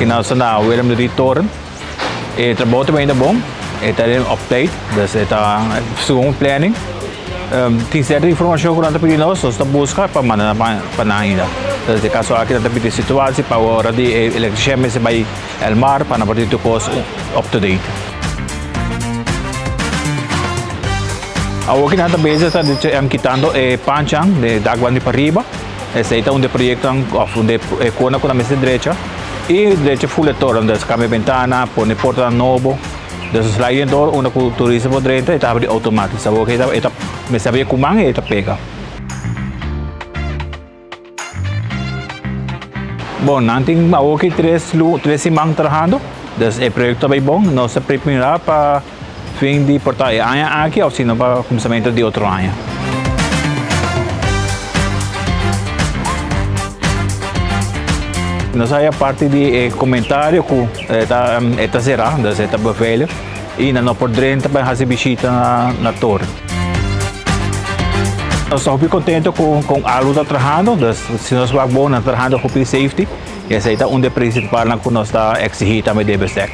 Aki nos ta na Willem de Riettoren. E trabou ta bayendo bon, e ta den op tijd, dus e ta segun planning. Tin cierto informacion cu nan ta pidi nos, nos ta busca pa manda nan pa nan ainda. Dus den caso aki nan ta pidi situatie pa ora di e electricien mester bay Elmar pa nan por tin tur cos up to date. Awor ki nan ta bezig ta kitando e panchan di dakband di pariba. Esei ta un di e proyektonan òf un di e kosnan ku nan mester drecha i drecha ful e toren. Dus kambia bentana, pone portanan nobo. Dus e sliding door unda ku turista por drenta e ta habri outomátik. Sabor ku e ta mester habri ku man i e ta pega. Bon, nan tin awoki tres lu tres siman trahando. Dus e proyekto ta bai bon. Nos ta prepará pa. Fin di por ta e aña aki of sino pa kuminsamentu di otro aña. Nos haya parti di e komentario ku e ta e ta será, dus e ta beveilig i nan no por drenta pa hasi bishita na na toren. Nos ta hopi kontento ku kon algu ta trahando, dus si nos wak bon nan ta trahando hopi safety i esei ta un di e prinsipalnan ku nos ta eksihí tambe di e bestek.